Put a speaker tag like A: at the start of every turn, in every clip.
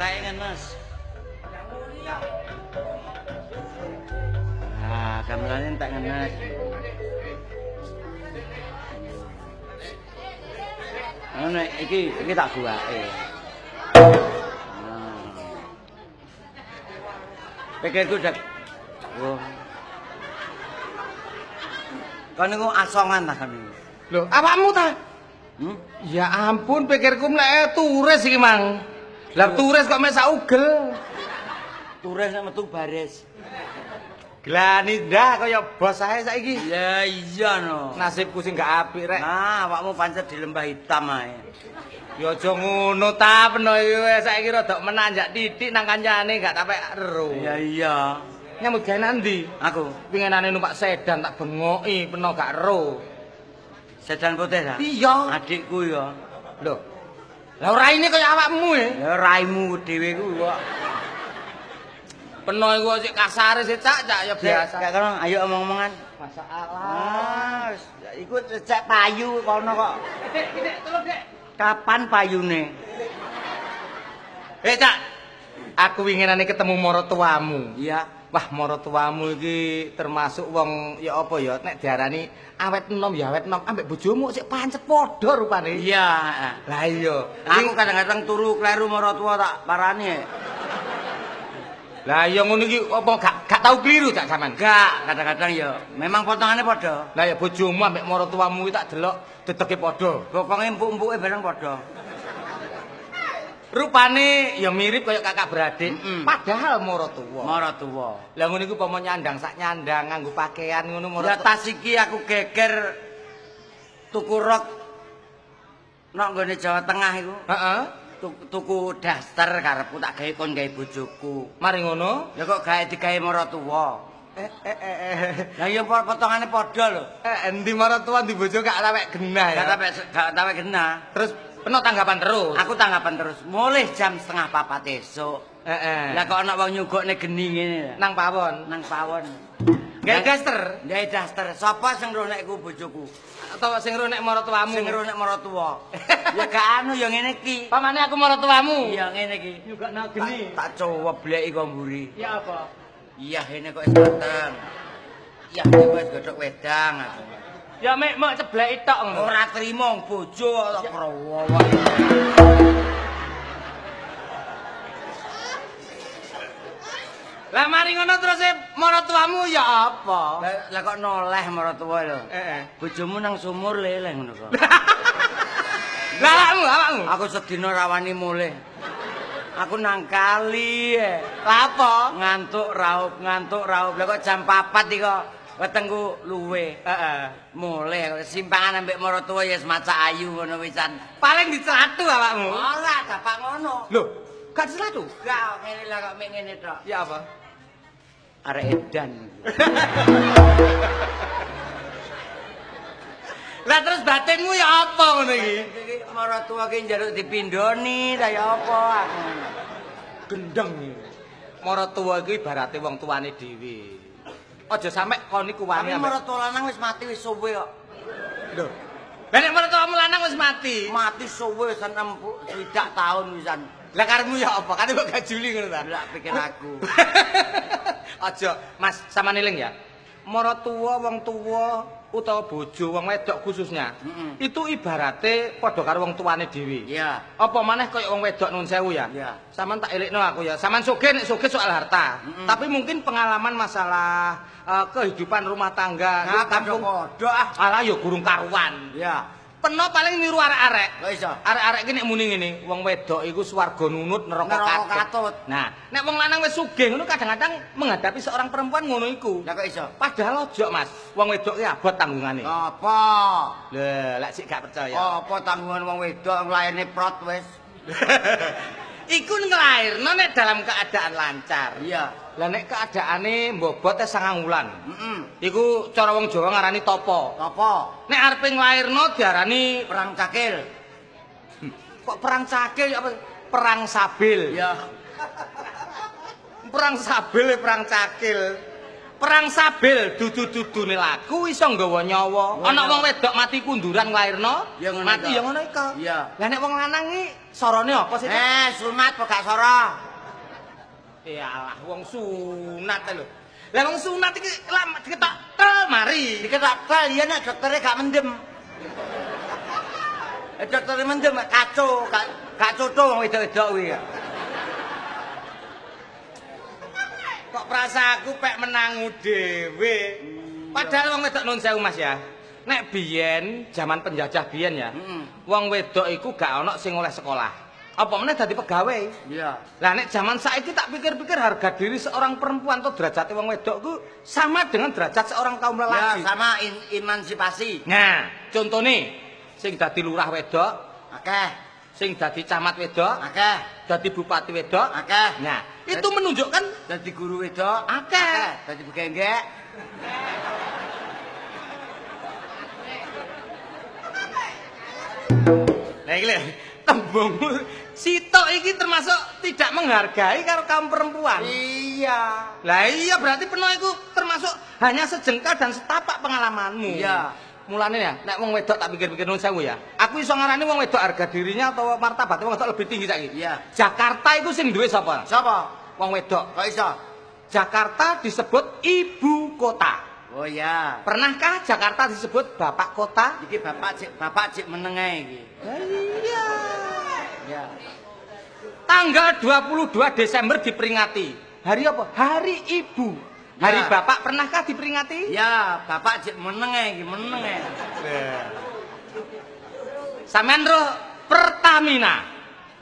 A: Entek Mas. Ah, gamelane entek ngenes. Ngono iki iki tak guwake. Nah. Pikirku dak. Wah. Kon niku asongan ta kon niku.
B: Lho, awakmu ta?
A: Hmm?
B: Ya ampun, pikirku mleke turis iki, Mang. Lah turis kok mek saugel.
A: Turis nek metu baris.
B: Glani ndah kaya bos ae saiki.
A: Ya iya no.
B: Nasibku sing gak apik rek.
A: Nah, awakmu pancet di lembah hitam ae.
B: Ya aja ngono ta, peno iki saiki rada menanjak titik nang kancane gak tapek ero.
A: Ya iya.
B: Nyambut gawe nang ndi?
A: Aku
B: pingenane numpak sedan tak bengoki peno gak ero.
A: Sedan putih ta?
B: Iya.
A: Adikku ya.
B: Lho. Lah raine kaya awakmu e.
A: Ya raimu dhewe ku kok.
B: Peno iku sik kasare sik cak cak ya biasa.
A: Kayak kono ayo omong-omongan.
B: Masalah.
A: Iku cek payu kono kok.
B: Dik, dik, tolong Dik.
A: Kapan payune?
B: Eh Cak, aku winginane ketemu maratuwamu.
A: Iya.
B: Wah, maratuwamu iki termasuk wong ya apa ya nek diarani awet enom ya awet enom ambek bojomu sik pancet padha rupane.
A: Iya.
B: Lah iya.
A: Aku kadang-kadang turu kleru maratuwa tak parani.
B: Lah iya ngono iki apa gak tau kliru Cak sampean?
A: Gak, kadang-kadang ya memang potongane padha.
B: Lah ya bojomu ambek maratuwamu iki tak delok dedege padha.
A: Bokonge empuk-empuke bareng padha.
B: Rupane ya mirip kaya kakak beradik, padahal maratuwa.
A: Maratuwa.
B: Lah ngono iku pomo nyandang sak nyandang nganggo pakaian ngono maratuwa.
A: Lah tas iki aku geger tuku rok nok nggone Jawa Tengah iku.
B: Heeh.
A: Tuku daster karepku tak gawe kon gawe bojoku.
B: Mari ngono?
A: Ya kok gawe digawe maratuwa. Lah ya potongane padha lho.
B: Endi maratuwa ndi bojo gak tawek genah ya.
A: Gak tawek genah.
B: Terus peno tanggapan terus.
A: Aku tanggapan terus. Mulih jam 3:30 esuk.
B: Heeh.
A: Lah kok ana wong nyugokne geni ngene.
B: Nang pawon.
A: Nang pawon.
B: Gawe daster.
A: Gawe daster. Sapa sing roh nek iku bojoku?
B: Utawa sing roh nek maratuwamu?
A: Sing roh nek maratuwa. Ya gak anu ya ngene iki.
B: Pamane aku maratuwamu.
A: Iya ngene iki.
B: Nyugokno geni.
A: Tak cowebleki kok mburi.
B: Ya apa?
A: Iya ngene kok wis mateng. Iya kok wis godhok wedang aku.
B: Ya mek mek cebleki tok ngono.
A: Ora trimo bojo kok krowo.
B: Lah mari ngono terus maratuwamu ya apa?
A: Lah kok noleh maratuwa lho.
B: Heeh.
A: Bojomu nang sumur leleh ngono kok.
B: Lah awakmu, awakmu.
A: Aku sedina rawani mulih. Aku nang kali.
B: Lah apa?
A: Ngantuk raup, ngantuk raup. Lah kok jam 4 iki kok wetengku luwe.
B: Heeh.
A: Mulih simpangan ambek maratuwa ya macak ayu ngono wisan.
B: Paling dicelatu awakmu.
A: Ora, dapak ngono.
B: Lho, gak dicelatu?
A: Gak, ngene lah kok mek ngene tok.
B: Ya apa?
A: Arek edan.
B: Lah terus batinmu ya apa ngono iki?
A: Iki maratuwa ki njaluk dipindhoni ta ya apa aku.
B: Gendeng. Maratuwa iki ibarate wong tuane dhewe. Aja sampe kon iku wani.
A: Tapi maratuwa lanang wis mati wis suwe kok.
B: Lho. Lah nek maratuwamu lanang wis mati?
A: Mati suwe wis 60 tahun wisan.
B: Lah karepmu ya apa? Kan kok gajuli ngono ta?
A: Lah pikir aku.
B: Aja, Mas, sampean eling ya. Maratuwa wong tuwa utawa bojo wong wedok khususnya. Itu ibarate padha karo wong tuane dhewe.
A: Iya.
B: Apa maneh kaya wong wedok nun sewu ya?
A: Iya.
B: Sampean tak elekno aku ya. Sampean sugih nek sugih soal harta. Tapi mungkin pengalaman masalah kehidupan rumah tangga
A: nah, kampung padha ah.
B: Alah ya gurung karuan.
A: Iya.
B: Peno paling niru arek-arek.
A: Kok iso?
B: Arek-arek iki nek muni ngene, wong wedok iku swarga nunut neraka
A: katut.
B: Nah, nek wong lanang wis sugih ngono kadang-kadang menghadapi seorang perempuan ngono iku.
A: Lah kok iso?
B: Padahal ojo, Mas. Wong wedok ki abot tanggungane.
A: Apa?
B: Lha, lek sik gak percaya.
A: Apa tanggungan wong wedok nglairne prot wis.
B: Iku nglairno nek dalam keadaan lancar.
A: Iya.
B: Lah nek keadaane mbobot tes 9 wulan.
A: Heeh.
B: Iku cara wong Jawa ngarani tapa.
A: Tapa.
B: Nek arepe nglairno diarani
A: perang cakil.
B: Kok perang cakil ya apa? Perang sabil.
A: Iya.
B: Perang sabil ya perang cakil. Perang sabil dudu-dudune laku iso nggawa nyawa. Ana wong wedok mati kunduran nglairno, mati ya ngono iku.
A: Iya.
B: Lah nek wong lanang iki sorone apa sih?
A: Sunat apa gak soro?
B: Iyalah wong sunat lho. Lah wong sunat iki lak diketok tel mari.
A: Diketok tel ya nek doktere gak mendem. Doktere mendem kacau, gak cocok wong wedok-wedok kuwi.
B: Kok prasaku pek menangu dhewe. Padahal wong wedok nun sewu Mas ya. Nek biyen jaman penjajah biyen ya. Wong wedok iku gak ana sing oleh sekolah. Apa meneh dadi pegawai.
A: Iya.
B: Lah nek jaman saiki tak pikir-pikir harga diri seorang perempuan atau derajate wong wedok ku sama dengan derajat seorang kaum lelaki.
A: Ya, sama emansipasi.
B: Nah, contone sing dadi lurah wedok
A: akeh,
B: sing dadi camat wedok
A: akeh,
B: dadi bupati wedok
A: akeh.
B: Nah, itu menunjukkan
A: dadi guru wedok
B: akeh,
A: dadi begenggek.
B: Lah iki lho, tembung sitok iki termasuk tidak menghargai karo kaum perempuan.
A: Iya.
B: Lah iya berarti peno iku termasuk hanya sejengkal dan setapak pengalamanmu.
A: Iya.
B: Mulane ya, nek wong wedok tak pikir-pikir nun sewu ya. Aku iso ngarani wong wedok harga dirinya atau martabatnya wong wedok lebih tinggi saiki.
A: Iya.
B: Jakarta iku sing duwe sapa?
A: Sapa?
B: Wong wedok.
A: Kok iso?
B: Jakarta disebut ibu kota.
A: Oh iya.
B: Pernahkah Jakarta disebut bapak kota?
A: Iki bapak cek meneng ae iki.
B: Lah iya.
A: Iya.
B: Tanggal 22 Desember diperingati. Hari apa? Hari Ibu. Hari
A: Ya.
B: Bapak pernahkah diperingati?
A: Ya, bapak cek meneng ae iki, meneng ae.
B: Sampeyan roh Pertamina.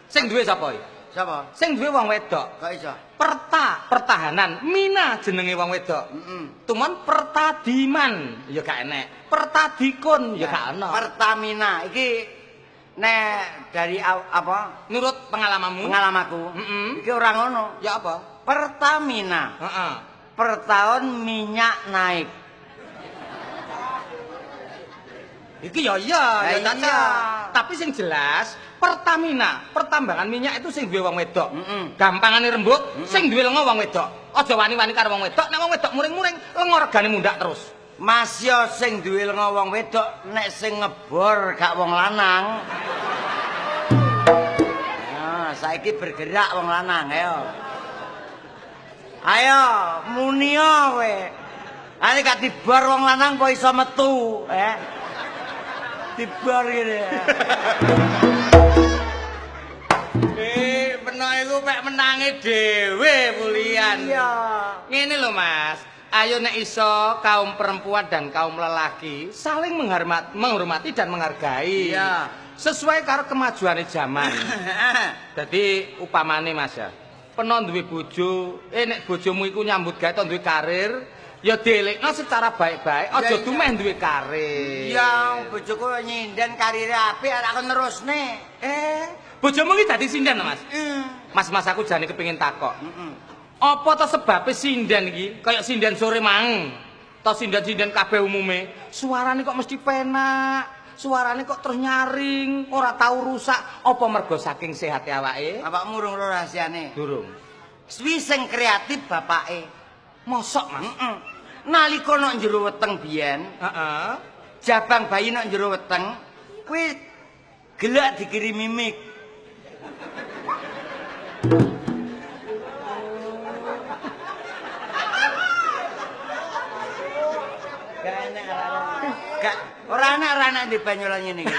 B: Sing duwe sapa iki?
A: Sapa?
B: Sing duwe wong wedok.
A: Kok iso?
B: Perta, pertahanan, mina jenenge wong wedok.
A: Heeh.
B: Tumon Pertadiman ya gak enek. Pertadikun ya gak ono.
A: Pertamina iki nek dari apa?
B: Nurut pengalamanmu?
A: Pengalamanku. Iki ora ngono.
B: Ya apa?
A: Pertamina.
B: Heeh.
A: Per tahun minyak naik.
B: Iki ya iya, ya
A: iya.
B: Tapi sing jelas Pertamina, pertambangan minyak itu sing duwe wong wedok. Gampangane rembug, sing duwe lenga wong wedok. Aja wani-wani karo wong wedok, nek wong wedok muring-muring, lenga regane mundhak terus.
A: Mas yo sing duwe lenga wong wedok, nek sing ngebor gak wong lanang. Nah, saiki bergerak wong lanang, ayo. Ayo, munio kowe. Ane gak dibor wong lanang kok iso metu, eh. Dibor ngene.
B: Peno iku pek menange dhewe Pulian.
A: Iya.
B: Ngene lho Mas, ayo nek iso kaum perempuan dan kaum lelaki saling menghormati dan menghargai.
A: Iya.
B: Sesuai karo kemajuane zaman. Dadi upamane Mas ya, peno duwe bojo, nek bojomu iku nyambut gawe to duwe karir, ya dielekno secara baik-baik, aja dumeh duwe karir.
A: Iya, bojoku nyinden karire apik, aku nerusne.
B: Bojomu iki dadi sinden to, Mas? Mas-mas aku jane kepengin takok. Apa to sebabe sinden iki? Kaya sinden sore mang. To sinden-sinden kabeh umume, suarane kok mesti penak, suarane kok terus nyaring, ora tau rusak. Apa mergo saking sehate awake?
A: Awakmu urung ro rahasiane?
B: Durung.
A: Suwi sing kreatif bapake.
B: Mosok, Mas?
A: Nalika nok jero weteng biyen,
B: heeh.
A: Jabang bayi nok jero weteng, kuwi gelak dikirimi mik. Gak enak, gak ora enak di banyolan ngene iki.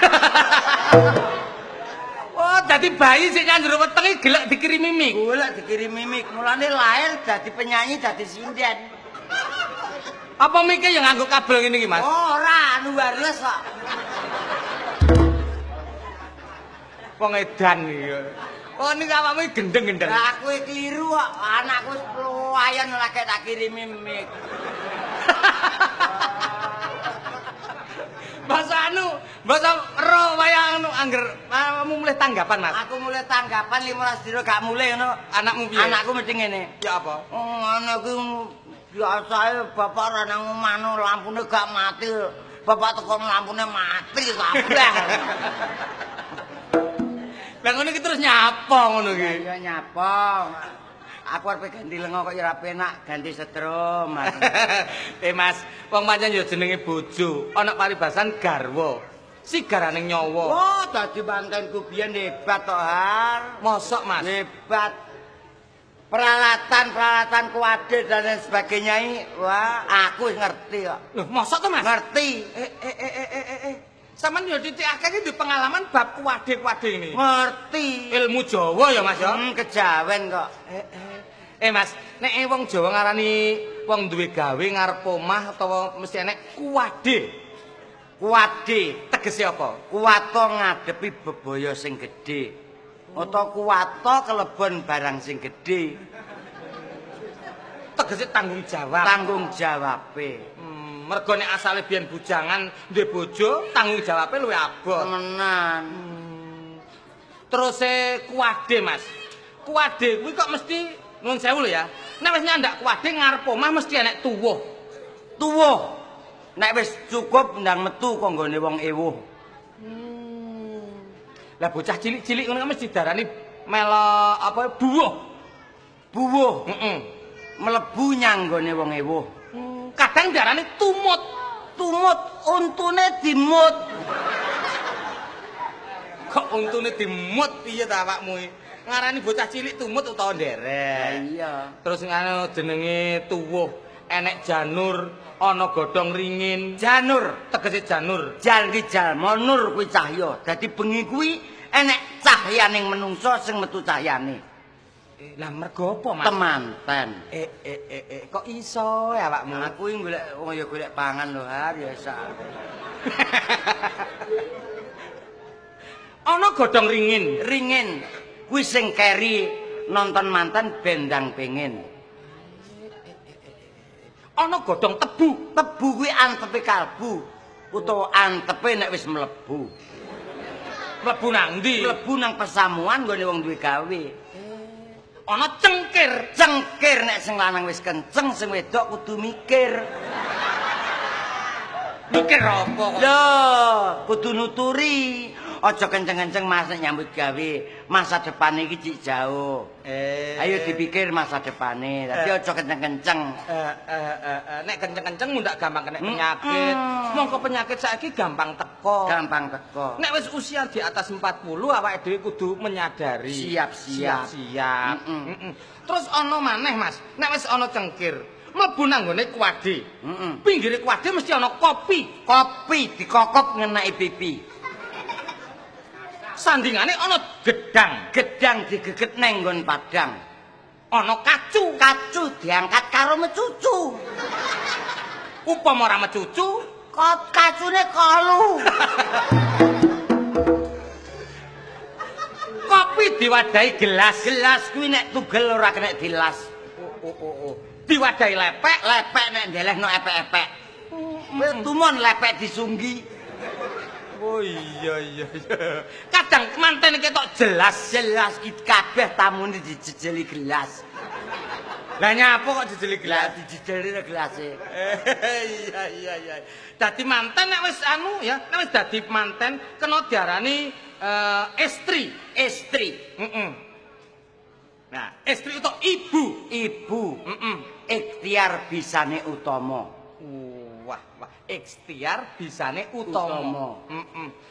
B: Oh, dadi bayi sing nang jero weteng iki gelek dikirimi mik.
A: Gelek dikirimi mik, mulane lahir dadi penyanyi, dadi sinden.
B: Apa mike yang nganggo kabel ngene iki, Mas?
A: Oh, ora, anu wireless kok.
B: Wong edan iki. Oh, niki awakmu iki gendeng-gendeng.
A: Lah aku keliru kok, anakku wis pelayan lagi tak kirimi mik.
B: Basa anu, basa ro wayang anu angger awakmu mulih tanggapan, Mas.
A: Aku mulih tanggapan 15 dino gak mulih ngono.
B: Anakmu piye?
A: Anakku mesti ngene.
B: Ya apa?
A: Oh, anakku biasae bapak ora nang omah no, lampune gak mati. Bapak teko lampune mati kabeh.
B: Lah ngono iki terus nyapa ngono iki?
A: Ya nyapa. Aku arep ganti lenga kok ya ora penak, ganti setrum.
B: Mas, wong pancen ya jenenge bojo, ana paribasan garwa. Sigaraning nyawa.
A: Wah, dadi mantenku biyen hebat to, Har.
B: Mosok, Mas?
A: Hebat. Peralatan-peralatan kuade dan lain sebagainya ini, wah, aku ngerti kok.
B: Loh, mosok to, Mas?
A: Ngerti.
B: Sampeyan yo titik akeh iki duwe pengalaman bab kuade-kuade ini.
A: Ngerti.
B: Ilmu Jawa ya, Mas ya?
A: Kejawen kok.
B: Mas, nek wong Jawa ngarani wong duwe gawe ngarep omah utawa mesti enek kuade.
A: Kuade
B: tegese apa?
A: Kuwato ngadepi bebaya sing gedhe. Utawa kuwato kelebon barang sing gedhe.
B: Tegese tanggung jawab.
A: Tanggung jawabe.
B: Mergo nek asale biyen bujangan duwe bojo, tanggung jawabe luwih abot.
A: Temenan.
B: Terus kuade, Mas. Kuade kuwi kok mesti nuwun sewu lho ya. Nek wis nyandak kuade ngarep omah mesti enek tuwuh.
A: Tuwuh. Nek wis cukup ndang metu kok nggone wong ewuh.
B: Lah bocah cilik-cilik ngono mesti diarani melok apa buwuh.
A: Buwuh.
B: Heeh.
A: Mlebu nyang nggone wong ewuh.
B: Kadang diarani tumut.
A: Tumut untune dimut.
B: Kok untune dimut piye ta awakmu iki? Ngarani bocah cilik tumut utawa nderek.
A: Iya.
B: Terus ngono jenenge tuwuh, enek janur, ana godhong ringin.
A: Janur
B: tegese janur.
A: Jan ki jalma, nur kuwi cahya. Dadi bengi kuwi enek cahyaning menungsa sing metu cahyane.
B: Lah mergo apa, Mas?
A: Temanten.
B: Kok iso ya awakmu?
A: Aku iki golek wong ya golek pangan lho, Har, ya sak.
B: Ana godhong ringin.
A: Ringin kuwi sing keri nonton manten bendang pengin.
B: Ana godhong tebu.
A: Tebu kuwi antepe kalbu utawa antepe nek wis mlebu.
B: Mlebu nang ndi?
A: Mlebu nang pesamuan nggone wong duwe gawe.
B: Ana cengkir.
A: Cengkir nek sing lanang wis kenceng, sing wedok kudu mikir.
B: Mikir apa kok?
A: Lho, kudu nuturi. Aja kenceng-kenceng Mas nek nyambut gawe. Masa depane iki cik jauh. Ayo dipikir masa depane. Dadi aja kenceng-kenceng.
B: Nek kenceng-kenceng mundak gampang kena penyakit. Mongko penyakit saiki gampang teko.
A: Gampang teko.
B: Nek wis usia di atas 40 awake dhewe kudu menyadari.
A: Siap-siap.
B: Siap. Terus ana maneh Mas, nek wis ana cengkir, mlebu nang nggone kuade. Pinggire kuade mesti ana kopi.
A: Kopi dikokop ngeneki pipi.
B: Sandingane ana gedang.
A: Gedang digeget neng nggon padang.
B: Ana kacu.
A: Kacu diangkat karo mecucu.
B: Upama ora mecucu,
A: kok kacune kolu.
B: Kopi diwadahi gelas.
A: Gelas kuwi nek tugel ora kena dilas.
B: Oh. Diwadahi lepek.
A: Lepek nek ndelehno epek-epek. Kowe tumon lepek disunggi.
B: Oh iya. Kadang manten ketok jelas.
A: Jelas ki kabeh tamune dijejeli gelas.
B: Lah nyapa kok jejeli gelas?
A: Dijejeli gelase.
B: Iya. Dadi manten nek wis anu ya, nek wis dadi manten kena diarani estri.
A: Estri.
B: Heeh. Nah, estri utawa ibu.
A: Ibu.
B: Heeh.
A: Ikhtiar bisane utama.
B: Wah, ikhtiar bisane utama.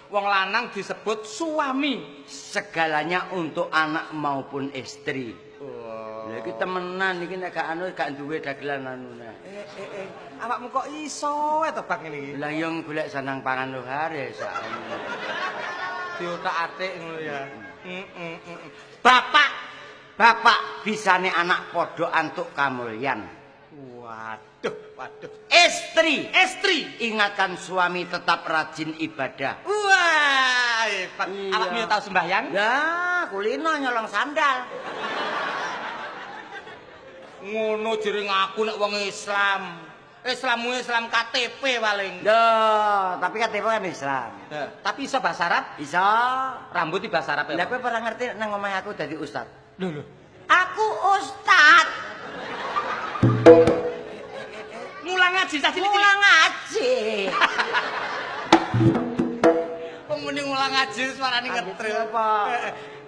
B: Wong lanang disebut suami.
A: Segalanya untuk anak maupun istri. Lha iki temenan iki nek gak anu gak duwe dagelan anune.
B: Awakmu kok iso to bak ngene iki?
A: Lah yo golek sandang pangan lho Har ya sakno.
B: Diotak-atik ngono ya. Bapak,
A: bapak bisane anak padha antuk kamulyan.
B: Waduh, waduh.
A: Istri,
B: istri,
A: ingatkan suami tetap rajin ibadah.
B: Wah, hebat. Awakmu yo tau sembahyang?
A: Lah, kulino nyolong sandal.
B: Ngono jere ngaku nek wong Islam. Islammu Islam KTP paling.
A: Lho, tapi KTP kan Islam.
B: Tapi iso bahasa Arab?
A: Iso.
B: Rambut bahasa Arab ya.
A: Lah kowe ora ngerti nang omahe aku dadi ustad.
B: Lho lho.
A: Aku ustad.
B: Mulang ngaji cah cilik.
A: Mulang ngaji.
B: Wong muni mulang ngaji suarane ngetril.
A: Apa?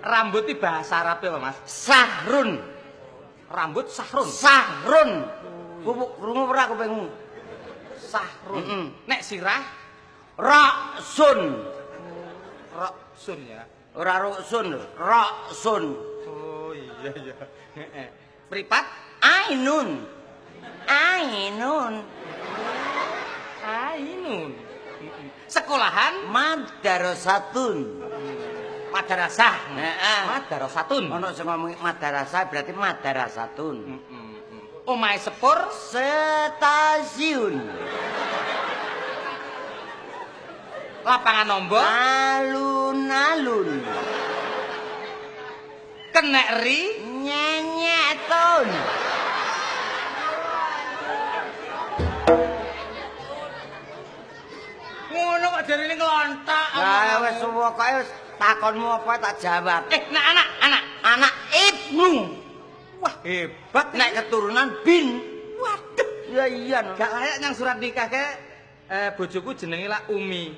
B: Rambut iki bahasa Arab apa, Mas?
A: Sahrun.
B: Rambut sahrun.
A: Sahrun. Krungu ora kupingmu?
B: Sahrun. Nek sirah
A: Roksun.
B: Roksun ya.
A: Ora roksun lho, roksun.
B: Oh iya iya. Heeh. Mripat
A: Ainun. Ainun.
B: Ainun. Sekolahan
A: Madarasatun.
B: Madarasah.
A: Heeh.
B: Madarasatun.
A: Ono sing ngomong madarasah berarti madarasatun.
B: Omahe sepur
A: stasiun.
B: Lapangan ombo
A: alun-alun.
B: Kenek ri
A: nyenyetun.
B: Ngono kok jarine nglontak.
A: Lah wis pokoke wis takonmu apa tak jawab.
B: Nek anak
A: anak ibnu.
B: Wah, hebat.
A: Nek keturunan bin.
B: Waduh.
A: Ya iya.
B: Gak layak nyang surat nikah ke. Bojoku jenenge lak Umi.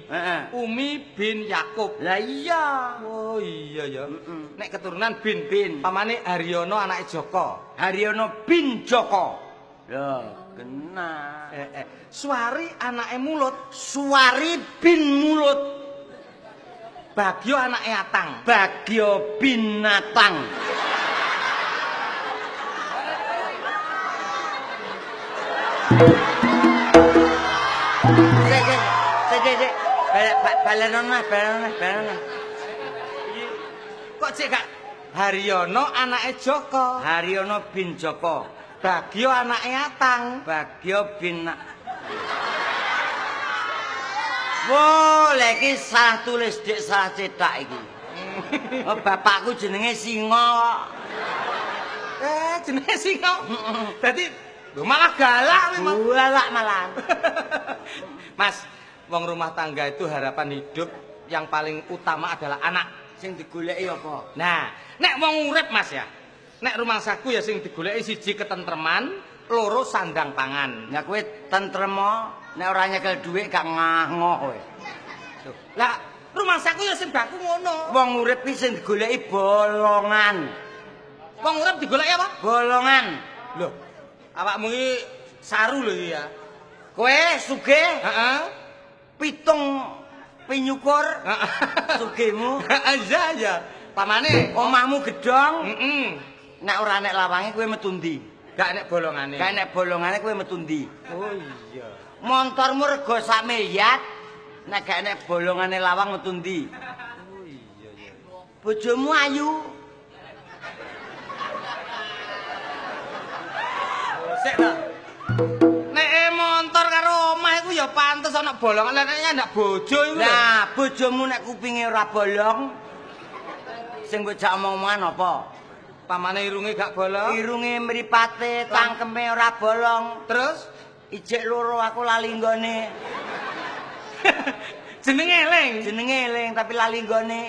B: Umi bin Yakub.
A: Lah iya.
B: Oh iya ya. Nek keturunan bin. Pamane Haryono anake Joko.
A: Haryono bin Joko. Lho, kena.
B: Suwari anake Mulut.
A: Suwari bin Mulut.
B: Bagyo anake Atang.
A: Bagyo bin Natang. Sik. Balenon mas, balenon.
B: Kok cek gak Haryono anake Joko.
A: Haryono bin Joko.
B: Bagyo anake Atang.
A: Bagyo bin Wo, lha iki salah tulis dik, salah cetak iki. Oh, bapakku jenenge Singo.
B: Jenenge Singo. Dadi malah galak kuwi.
A: Galak malah.
B: Mas, wong rumah tangga itu harapan hidup yang paling utama adalah anak.
A: Sing digoleki apa?
B: Nah, nek wong urip Mas ya. Nek rumangsaku ya sing digoleki siji ketentreman, loro sandang pangan.
A: Lah kowe tentremo nek ora nyekel dhuwit gak ngah-ngoh kowe.
B: Lah rumangsaku ya sing baku ngono.
A: Wong urip ki sing digoleki bolongan.
B: Wong urip digoleki apa?
A: Bolongan.
B: Lho, awakmu iki saru lho iki ya.
A: Kowe sugih?
B: Heeh.
A: Pitung pinyukur sugihmu.
B: Iya iya. Pamane
A: omahmu gedhong.
B: Heeh.
A: Nek ora nek lawange kowe metu ndi?
B: Gak nek bolongane.
A: Gak nek bolongane kowe metu ndi?
B: Oh iya.
A: Montormu rega sak miliar, nek gak nek bolongane lawang metu ndi?
B: Oh iya iya.
A: Bojomu ayu.
B: Sik ta. Nek montor karo omah iku ya pantes ana bolongan, lah nek nyandak bojo iku.
A: Lah, bojomu nek kupinge ora bolong sing mbok jak omong-omongan apa?
B: Pamane irunge gak bolong.
A: Irunge mripate, tangkeme ora bolong.
B: Terus
A: ijek loro aku lali nggone.
B: Jenenge eling.
A: Jenenge eling tapi lali nggone.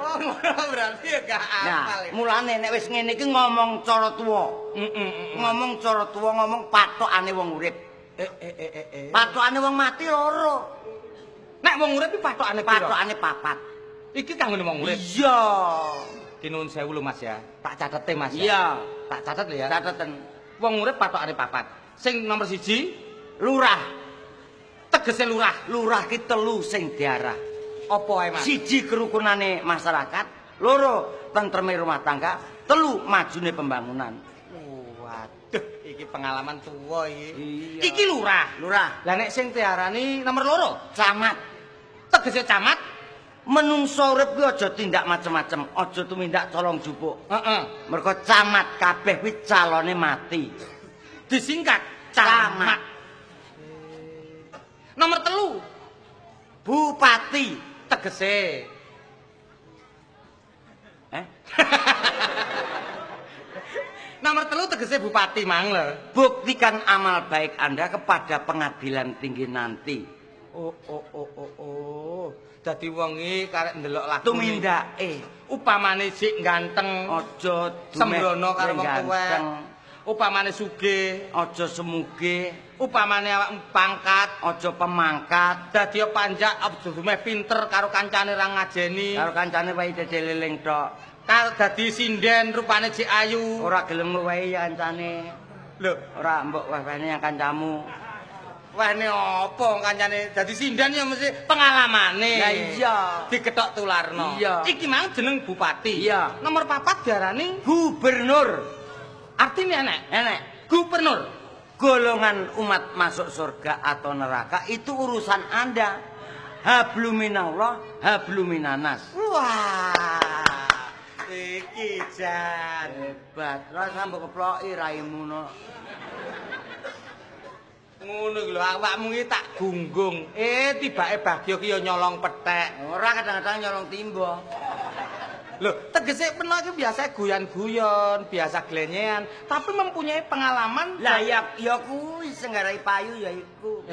B: Oh, ngono berarti ya gak apal.
A: Nah, mulane nek wis ngene iki ngomong cara tuwa. Ngomong cara tuwa, ngomong patokane wong urip. Patokane wong mati loro.
B: Nek wong urip iki patokane piro?
A: Patokane papat.
B: Iki kanggone wong urip.
A: Iya.
B: Kinuwun sewu lho Mas ya. Tak catete Mas ya.
A: Iya.
B: Tak catet lho ya.
A: Cateten.
B: Wong urip patokane papat. Sing nomor 1
A: lurah.
B: Tegese lurah.
A: Lurah ki telu sing diarah.
B: Apa ae Mas?
A: Siji kerukunane masyarakat, loro tentreme rumah tangga, telu majune pembangunan.
B: Waduh, iki pengalaman tuwa iki.
A: Iya.
B: Iki lurah.
A: Lurah.
B: Lah nek sing diarani nomor 2,
A: camat.
B: Tegese camat
A: menungso urip kuwi aja tindak macem-macem, aja tumindak colong jupuk.
B: Heeh.
A: Mergo camat kabeh kuwi calone mati.
B: Disingkat camat. Nomor 3,
A: bupati.
B: Tegese. Nomor 3 tegese bupati mang lho.
A: Buktikan amal baik Anda kepada pengadilan tinggi nanti.
B: Oh oh oh oh oh. Dadi wong iki karek ndelok lagu
A: tumindake.
B: Upamane sik ganteng,
A: aja
B: sembrono karo wong tuwek. Upamane sugih,
A: aja semuge.
B: Upamane awakmu pangkat,
A: aja pemangkat.
B: Dadi panjak aja dumeh pinter karo kancane ra ngajeni.
A: Karo kancane wae deleling tok.
B: Kal dadi sinden rupane jek ayu.
A: Ora gelem wehi kancane.
B: Lho,
A: ora mbok wehne yang kancamu.
B: Wehne apa kancane? Dadi sinden ya mesti pengalamane.
A: Lah iya,
B: dikethok tularno.
A: Iya.
B: Iki mang jeneng bupati.
A: Iya.
B: Nomor 4 diarani
A: gubernur.
B: Artine enek?
A: Enek.
B: Gubernur.
A: Golongan umat masuk surga atau neraka itu urusan Anda. Habluminallah, habluminanas.
B: Wah, iki jan
A: hebat. Rasa mbok keploki raimu no.
B: Ngono iki lho, awakmu iki tak gunggung. Tibake Bagyo ki ya nyolong pethek.
A: Ora, kadang-kadang nyolong timba.
B: Lho, tegese peno iki biasa guyon-guyon, biasa glenyean, tapi mempunyai pengalaman.
A: Lah ya ya kuwi sing garai payu ya iku.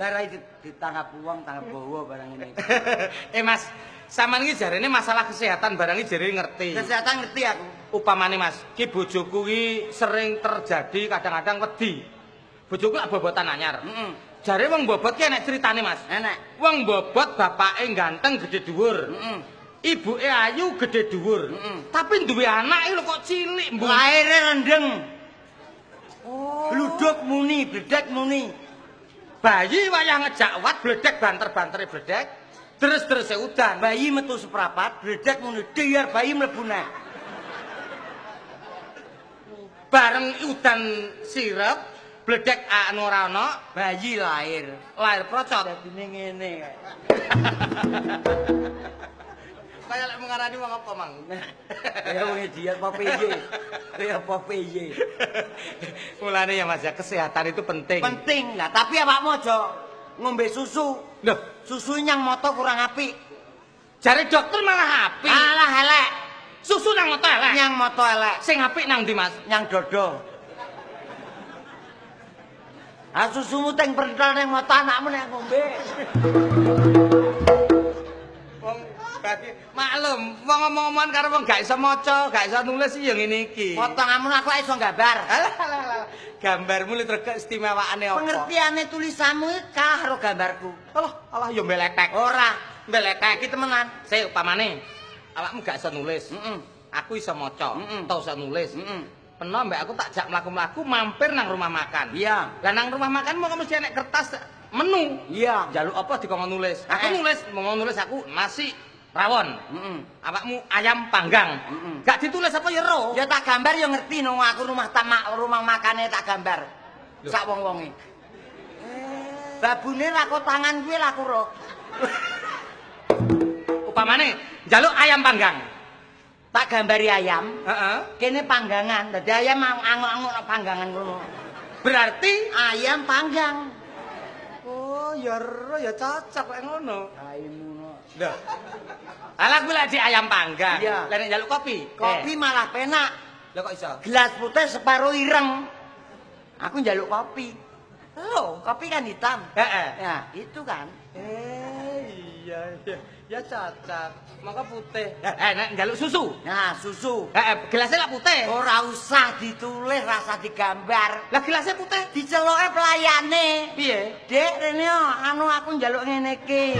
A: Garai ditangkap wong, tangkap bawa barang ngene iki.
B: Mas, sampean iki jarene masalah kesehatan barang iki jere ngerti.
A: Kesehatan ngerti aku.
B: Upamane Mas, ki bojoku ki sering terjadi kadang-kadang wedi. Bojoku lak bobotan anyar.
A: Heeh.
B: Jare wong bobot ki enek critane, Mas.
A: Enek.
B: Wong bobot bapake ganteng gede dhuwur.
A: Heeh.
B: Ibuke ayu gede dhuwur. Tapi duwe anak lho kok cilik mbung.
A: Laire rendeng. Oh. Bluduk muni, bledek muni.
B: Bayi wayah ngejak wat bledek banter-bantere bledek. Deres-derese udan.
A: Bayi metu seprapat, bledek muni, diar bayi mlebu neh.
B: Bareng udan sirep, bledek anu ora ana,
A: bayi lahir.
B: Lahir procot.
A: Dadine ngene.
B: Kaya lek mengarani wong apa, Mang?
A: Kaya wong idiot Popeye. Kaya Popeye.
B: Mulane ya Mas ya, kesehatan itu penting.
A: Penting. Lah tapi awakmu aja ngombe susu.
B: Loh,
A: susu nyang moto kurang apik.
B: Jare dokter malah apik.
A: Alah elek.
B: Susu nang moto elek.
A: Nyang moto elek.
B: Sing apik nang ndi, Mas?
A: Nyang dodo. Ah susumu teng pentol nang moto anakmu nek ngombe.
B: Wong berarti maklum, wong ngomong-ngomongan karo wong gak iso maca, gak iso nulis ya ngene iki.
A: Potonganmu aku iso gambar.
B: Alah alah alah. Gambarmu li trek keistimewaane apa?
A: Pengertiane tulisanmu iki kalah karo gambarku.
B: Alah, alah ya mbeletek.
A: Ora,
B: mbeletek
A: iki temenan.
B: Sik upamane awakmu gak iso nulis.
A: Heeh.
B: Aku iso maca, tau iso nulis.
A: Heeh.
B: Peno mbek aku tak jak mlaku-mlaku mampir nang rumah makan.
A: Iya.
B: Lah nang rumah makan mau mesti enek kertas menu.
A: Iya.
B: Njaluk apa dikon nulis. Aku nulis, mau nulis aku nasi rawon. Awakmu ayam panggang. Gak ditulis apa ya ro?
A: Ya tak gambar ya ngerti no aku rumah tamak rumah makane tak gambar. Sak wong-wonge. Babune lako tangan kuwi laku ro.
B: Upamane njaluk ayam panggang.
A: Tak gambari ayam.
B: Heeh.
A: Kene panggangan. Dadi ayam anguk-anguk nang panggangan ngono.
B: Berarti
A: ayam panggang.
B: Oh, ya ro ya cocok lek ngono.
A: Raimu no.
B: Lho. Alah kuwi lek ayam panggang.
A: Lah
B: nek njaluk kopi?
A: Kopi malah penak.
B: Lho kok iso?
A: Gelas putih separo ireng. Aku njaluk kopi. Lho, kopi kan hitam.
B: Heeh.
A: Nah, itu kan.
B: Iya iya. Ya cocok. Maka putih. Nek njaluk susu.
A: Nah, susu.
B: Gelasnya lak putih.
A: Ora usah ditulis, rasa digambar.
B: Lah gelasnya putih
A: diceloke pelayane.
B: Piye?
A: Dek, rene anu aku njaluk ngene iki.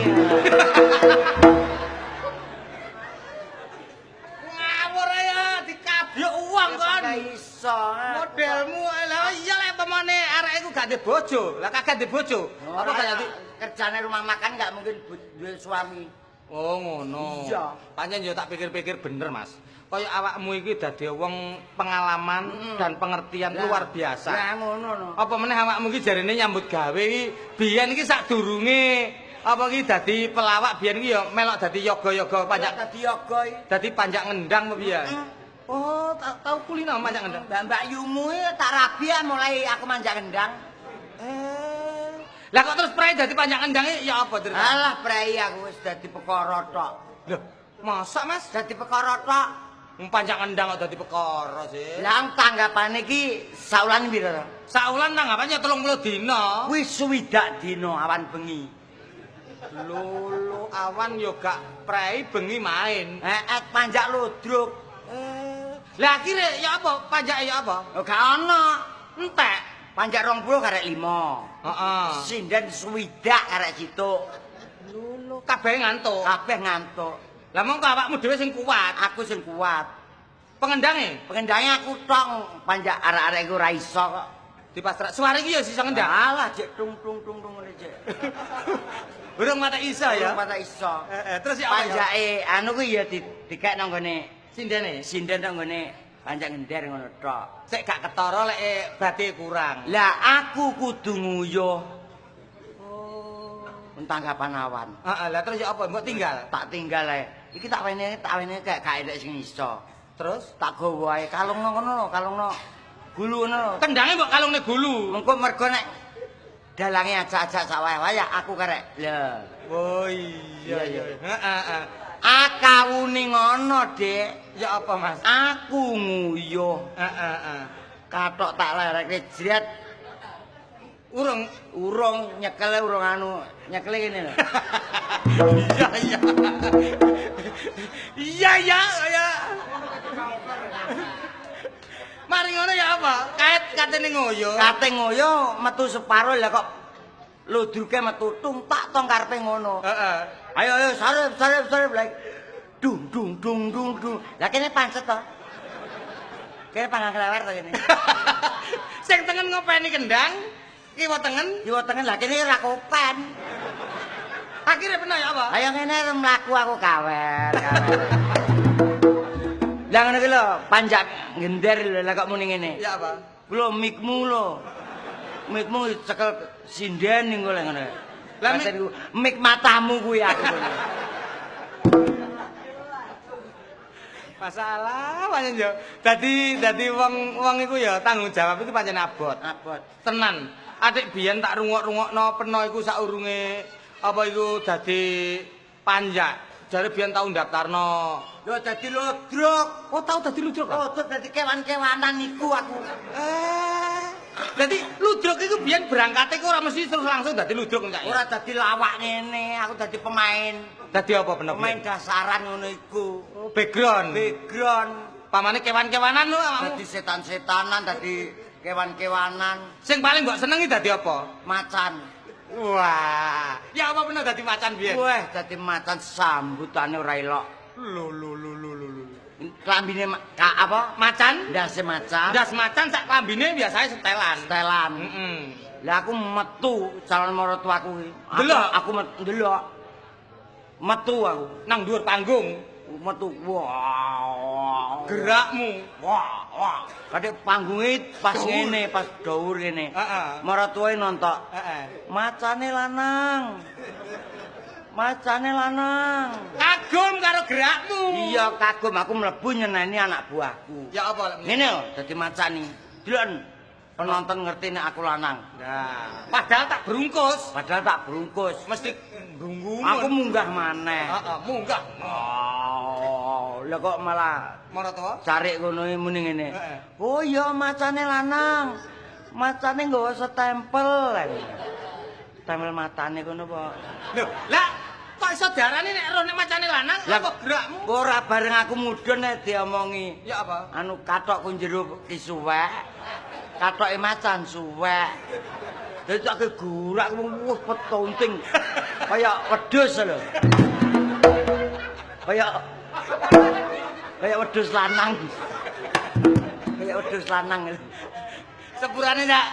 B: Ngawur ya dikabyuk uang kon.
A: Gak iso.
B: Modelmu lah iya lek pemane arek iku gak ndek bojo. Lah kagak ndek bojo. Apa gak dadi
A: kerjane rumah makan gak mungkin duwe suami.
B: Oh ngono.
A: Iya.
B: Pancen yo tak pikir-pikir bener, Mas. Kaya awakmu iki dadi wong pengalaman dan pengertian luar biasa.
A: Lah ngono no.
B: Apa meneh awakmu iki jarene nyambut gawe iki biyen iki sadurunge apa iki dadi pelawak biyen iki yo melok dadi yoga-yoga panjak
A: dadi yoga iki.
B: Dadi panjak ngendang apa piye? Oh, tau kulino manjak ngendang.
A: Mbak-mbak yumu tak rabi mulai aku manjak ngendang.
B: Lah kok terus prei dadi panjak ngendang iki ya apa ceritane?
A: Alah prei aku wis dadi perkara tok.
B: Lho, mosok Mas
A: dadi perkara tok?
B: Wong panjak ngendang kok dadi perkara sih.
A: Lah tanggapane iki saulan piro to?
B: Saulan tanggapane 30 dina.
A: Kuwi 60 dina awan bengi.
B: Lho, lho awan yo gak prei bengi main.
A: Heeh, panjak ludruk.
B: Lah akhire ya apa? Panjake ya apa?
A: Oh gak ono.
B: Entek.
A: Panjak 20 karek 5.
B: Heeh.
A: Sinden 60 karek 1.
B: Lho, lho kabeh ngantuk.
A: Kabeh ngantuk.
B: Lah mongko awakmu dhewe sing kuat.
A: Aku sing kuat.
B: Pengendange?
A: Pengendange aku tok, panjak arek-arek iku ora iso kok.
B: Dipasrah. Suara iki ya iso ngendang.
A: Alah jek tung tung tung tung ngene jek.
B: Urung mata iso ya.
A: Urung mata iso.
B: Heeh, terus ya apa?
A: Panjake anu kuwi ya dikek nang nggone
B: sindene.
A: Sinden nang nggone panjak ngender ngono tok.
B: Sik gak ketara lek bate kurang.
A: Lah aku kudu nguyuh. Oh. Tanggapan awan.
B: Heeh, lah terus ya apa? Mbok tinggal?
A: Tak tinggal ae. Iki tak wene gak elek sing iso.
B: Terus
A: tak gawa ae kalungno ngono lho, kalungno gulu ngono lho.
B: Kendange mbok kalungne gulu.
A: Mengko mergo nek dalange ajak-ajak sak wayah-wayah aku karek. Lho.
B: Oh iya iya. Heeh.
A: Akawune ngono, Dik.
B: Ya apa, Mas?
A: Aku nguyuh.
B: Heeh, heeh.
A: Kathok tak lerekne jret.
B: Urung
A: urung nyekele urung anu, nyekele ngene lho.
B: Iya iya. Iya iya ya. Mari ngono ya apa? Kait katene ngoyo.
A: Kate ngoyo metu separo lah kok ludruke metu tung tak tong karepe ngono.
B: Heeh.
A: Ayo ayo sarep sarep sarep like dung dung dung dung dung. Lah kene pancet to. Kene panggang klewer to kene.
B: Sing tengen ngopeni kendang, kiwa tengen,
A: kiwa tengen lah kene ora kopen.
B: Akhire peno ya apa?
A: Ayo ngene mlaku aku kawer, kawer. Lah ngono ki lho, panjak ngender lho lah kok muni ngene.
B: Ya apa?
A: Ku lho mikmu lho. Mikmu cekel sinden ning kok ngono. Lah mik matamu kuwi aku ngono.
B: Masalah pancen yo. Dadi wong-wong iku ya tanggung jawab iku pancen abot.
A: Abot.
B: Tenan. Adik biyen tak rungok-rungokno peno iku saurunge apa iku dadi panjak. Jare biyen tau ndaftarno.
A: Yo dadi ludruk.
B: Oh tau dadi ludruk?
A: Ludruk dadi kewan-kewanan iku aku.
B: Dadi ludruk iku biyen berangkate iku ora mesti terus langsung dadi ludruk enggak ya?
A: Ora dadi lawak ngene, aku dadi pemain.
B: Dadi apa peno?
A: Pemain dasaran ngono iku.
B: Oh, background.
A: Background.
B: Pamane kewan-kewanan lho awakmu.
A: Dadi setan-setanan, dadi kewan-kewanan.
B: Sing paling mbok senengi dadi apa?
A: Macan.
B: Wah, ya apa pernah dadi macan biyen?
A: Wah, dadi macan sambutane ora elok.
B: Lho lho lho lho lho.
A: Klambine apa?
B: Macan?
A: Ndase macan.
B: Ndas macan sak klambine biasane setelan.
A: Setelan.
B: Heeh.
A: Lah aku metu calon maratuaku kuwi.
B: Delok,
A: aku ndelok. Metu aku
B: nang dhuwur panggung.
A: Metu. Wah.
B: Gerakmu.
A: Wah, wah. Kadek panggunge pas ngene, pas dhuwur ngene.
B: Heeh.
A: Maratuwae nontok.
B: Heeh.
A: Macane lanang. Macane lanang.
B: Kagum karo gerakmu.
A: Iya, kagum. Aku mlebu nyeneni anak buahku.
B: Ya apa?
A: Ngene lho, dadi macan iki. Delok penonton ngerti nek aku lanang.
B: Nah, padahal tak berungkus.
A: Padahal tak berungkus.
B: Mesti nunggu.
A: Aku munggah maneh.
B: Heeh, munggah.
A: Oh, lha kok malah
B: maratuwa
A: carik ngono muni ngene. Oh iya macane lanang. Macane nggawa setempel. Tempel matane kono apa?
B: Lho, lah kok iso diarani nek roh nek macane lanang apa gerakmu?
A: Ora bareng aku mudhun nek diomongi.
B: Ya apa?
A: Anu kathokku jero ki suwek. Kathoke macan suwek. Dadi tak gegurak wah petonting. Kaya wedhus lho. Kaya wedhus lanang. Kaya wedhus lanang.
B: Sepurane sak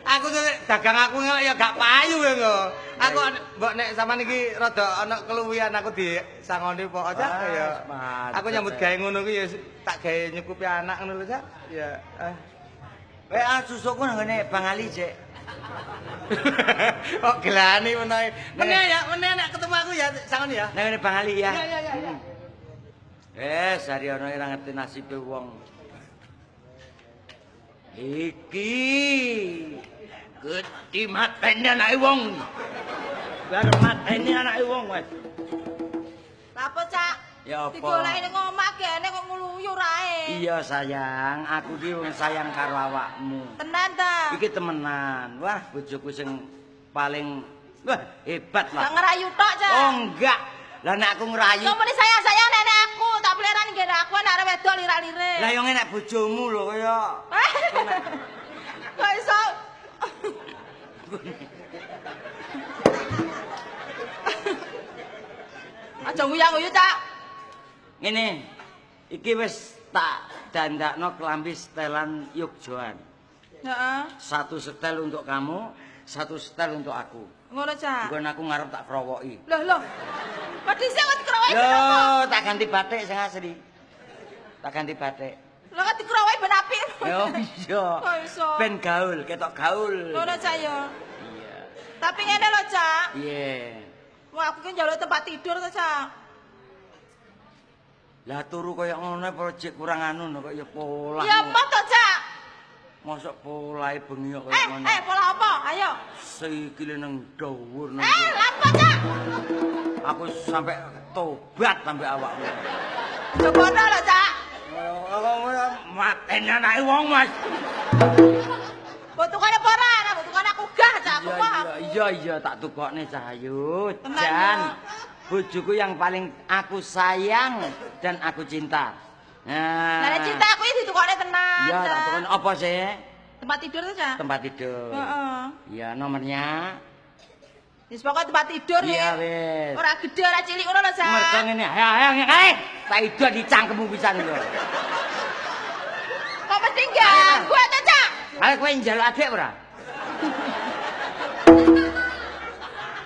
B: aku dagang aku ya gak payu ya kok. Aku mbok nek sampean iki rada ana keluwihan aku disangoni pok aja ya. Aku nyambut gawe ngono kuwi ya tak gawe nyukupi anak ngono lho, Cak. Ya.
A: Weh susukku nang ngene Bang Ali, Cek.
B: Kok gelani menawi. Meneh ya, meneh nek ketemu aku ya sangoni ya.
A: Nang ngene Bang Ali ya.
B: Iya iya iya.
A: Saryono ora ngerti nasibe wong. Iki geti mateni anake wong. Bar mateni anake wong wes.
C: Lha apa, Cak?
A: Ya apa?
C: Digoleki ning omah gene kok ngluyur ae.
A: Iya, sayang, aku ki wong sayang karo awakmu.
C: Tenan ta?
A: Iki temenan. Wah, bojoku sing paling wah hebat lah.
C: Gak ngerayu tok, Cak.
A: Oh, enggak. Lah nek aku ngerayu.
C: Kok muni sayang-sayang nek aku, tak peliran nggene aku anak wedok lirak-lirik.
A: Lah yo nek bojomu lho kaya.
C: Kok iso? Aja nguyang-guyu, Cak.
A: Ngene. Iki wis tak dandakno klambi setelan Yogjoan.
C: Heeh.
A: Satu setel untuk kamu, satu setel untuk aku.
C: Ngono, Cak.
A: Nggon aku ngarep tak krowoki.
C: Loh, loh. Kok dhisik kok dikrowoki kenapa?
A: Yo, tak ganti batik sing asli. Tak ganti batik.
C: Lho kok dikrowoki ben apik.
A: Yo iya.
C: Kok iso?
A: Ben gaul, ketok gaul.
C: Ngono, Cak ya.
A: Iya.
C: Tapi ngene lho, Cak.
A: Iya.
C: Wah, aku ki njaluk tempat tidur to, Cak.
A: Lah turu kaya ngono projek kurang anu kok ya polah.
C: Ya apa to, Cak?
A: Mosok polahe bengi kok kaya ngono.
C: Pola apa? Ayo.
A: Sikile nang dhuwur nang.
C: Lha apa, Cak?
A: Aku sampe tobat sampe awakmu.
C: Coba lho, Cak.
A: Mateni anake wong, Mas.
C: Mbok tukane apa ora? Mbok tukane aku gah, Cak. Aku kok.
A: Iya, iya, tak tukokne Cahayu. Jan. Bojoku yang paling aku sayang dan aku cinta. Nah,
C: nah cinta aku iki ditukokne tenan.
A: Iya, tak tukokne apa sih?
C: Tempat tidur to, Cak?
A: Tempat tidur.
C: Heeh.
A: Iya, nomornya.
C: Wis pokoke tempat tidur
A: ya. Iya wis.
C: Ora gede ora cilik ngono lho, Cak.
A: Mergo ngene, ayo ayo ayo. Tak ido di cangkemmu pisan lho.
C: Kok mesti ganggu to, Cak?
A: Ayo kowe njaluk adik ora?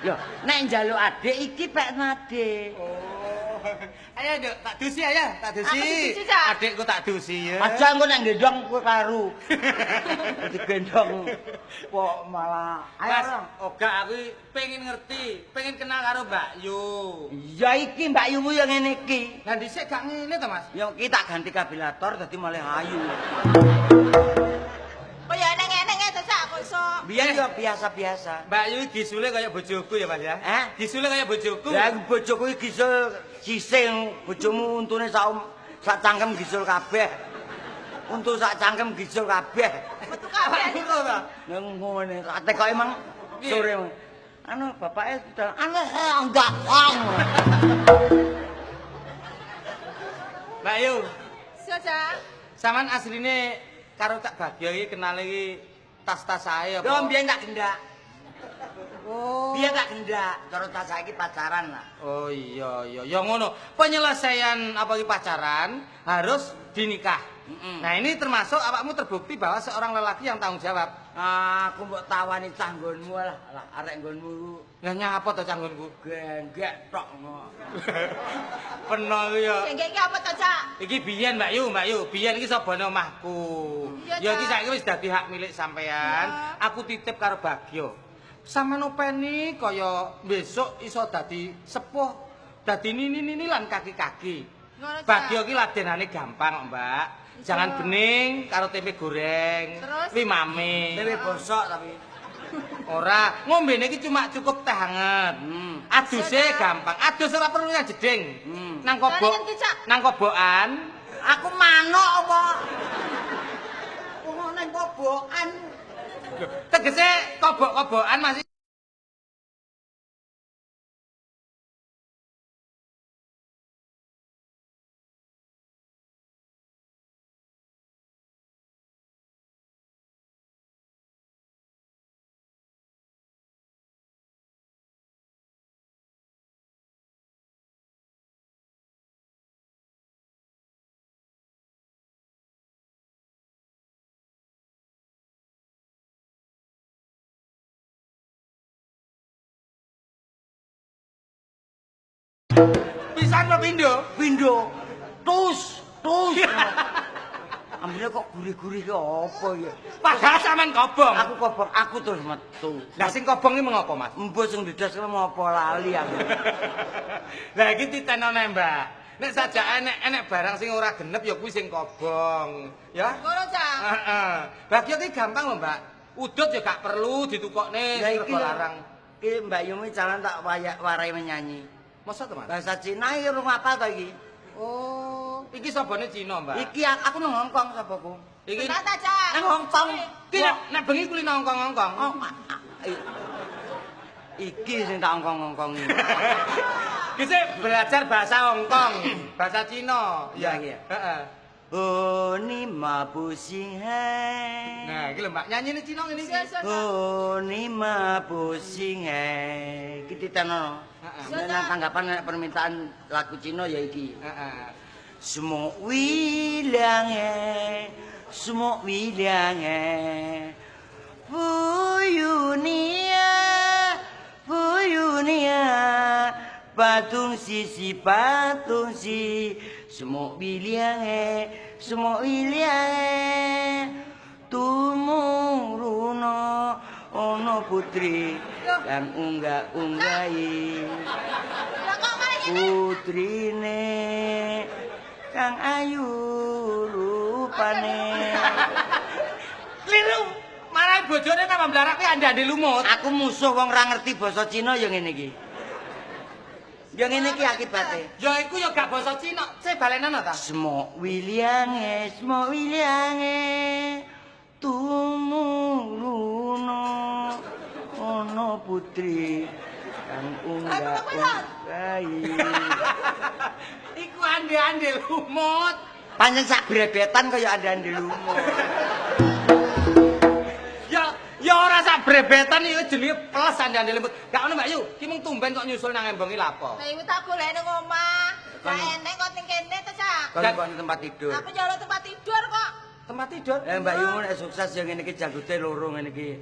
A: Lho, nek njaluk adik iki pek adik.
B: Oh. Ayo, Nduk, tak dusi ayo, tak dusi. Adikku tak dusi ya.
A: Aja engko nek gendong kowe karu. Digendong kok malah.
B: Mas, ora aku pengen ngerti, pengen kenal karo Mbak Yu.
A: Ya iki Mbak Yumu ya ngene iki.
B: Lah dhisik gak ngene to, Mas?
A: Ya iki tak ganti kabilator dadi malah ayu.
C: Kok ya eneng-eneng to, Cak, kok iso.
A: Biyen ya biasa-biasa.
B: Mbak Yu gisule kaya bojoku ya, Mas ya?
A: Hah?
B: Gisule kaya bojoku.
A: Lah bojoku iki gisul sising, bojomu untune sak cangkem gisul kabeh. Untu sak cangkem gisul kabeh.
C: Metu kabeh.
B: Ngono ta?
A: Nang ngene, tak tekoke mang sore. Anu bapake sudah anu enggak.
B: Mbak Yu.
C: Iso, Cak.
B: Saman asline karo Cak Bagio iki kenal iki tas-tas ae apa?
A: Yo mbiyen tak gendak.
B: Oh.
A: Biyen tak gendak, cara tas saiki pacaran lah.
B: Oh iya iya, ya ngono. Penyelesaian apa iki pacaran harus dinikah. Nah, ini termasuk awakmu terbukti bahwa seorang lelaki yang tanggung jawab.
A: Aku mbok tawani cah nggonmu lah, lah arek nggonmu iku.
B: Lah nyapa to cah nggonku?
A: Genggek tok ngono.
B: Peno iku ya.
C: Genggek iki apa to, Cak?
B: Iki biyen Mbak Yu, Mbak Yu, biyen iki sabane omahku. Ya iki saiki wis dadi hak milik sampean. Aku titip karo Bagio. Sampeyan openi kaya besok iso dadi sepuh, dadi nini-nini lan kaki-kaki. Bagio iki ladenane gampang kok, Mbak. Jangan bening karo tempe goreng. Kuwi mame.
A: Tempe bosok tapi.
B: Ora, ngombene iki cuma cukup teh hangat. Aduse gampang. Adus ora perlu nang jeding. Nang kobok. Nang kobokan.
A: Aku manuk apa? Wong nang kobokan.
B: Tegese kobok-kobokan masih pisan apa pindho?
A: Pindho. Tus, tus. Ambune kok gurih-gurih ki apa ya?
B: Padahal sampean kobong.
A: Aku kobong, aku terus metu.
B: Lah sing kobong iki mengopo, Mas?
A: Embo sing didas ki mengopo lali aku.
B: Lah iki titenone, Mbak. Nek sajake enek barang sing ora genep ya kuwi sing kobong, ya.
C: Ngono, Cak.
B: Heeh. Bagio ki gampang lho, Mbak. Udut ya gak perlu ditukokne sing rego larang.
A: Iki Mbak Yumi jalan tak warai menyanyi.
B: Masa to, Mas?
A: Bahasa Cina iki urung apal to iki.
B: Oh, iki sabane Cina, Mbak.
A: Iki aku nang Hongkong sabaku.
B: Iki
C: tenan ta, Cak?
A: Nang Hongkong.
B: Iki nek bengi kulino Hongkong-Hongkong.
A: Oh, iki sing tak Hongkong-Hongkong iki.
B: Iki sik belajar bahasa Hongkong, bahasa Cina.
A: Iya, iya.
B: Heeh.
A: Oh ni ma bu sing hai.
B: Nah, iki lho Mbak, nyanyine Cina ngene iki.
A: Oh ni ma bu sing hai. Iki titenono.
B: Heeh.
A: Nek tanggapan nek permintaan lagu Cina ya iki.
B: Heeh.
A: Semok wilange, semok wilange. Buyunia, buyunia. Patung sisi patung si semok biliange, semok biliange. Tumuruna ono putri kang unggah-unggahi. Putrine kang ayu rupane.
B: Kliru. Marai bojone tambah blarak kuwi ande-ande lumut.
A: Aku musuh wong ra ngerti basa Cina ya ngene iki. Ya ngene iki akibate.
B: Ya iku ya gak basa Cina. Ce balenono ta?
A: Semok wiliange, semok wiliange. Tumuruna ana putri kang unggah-unggahi.
B: Iku ande-ande lumut.
A: Pancen sak brebetan kaya ande-ande lumut.
B: Ya ora sak brebetan iki jenenge plus ande-ande lumut. Gak ono Mbak Yu, ki mung tumben kok nyusul nang embongi lapo.
C: Lah iku tak golek nang omah. Gak enek kok ning kene to, Cak.
A: Kon kok tempat tidur.
C: Aku njaluk tempat tidur kok.
B: Tempat tidur?
A: Mbak Yu nek sukses ya ngene iki janggote loro ngene iki.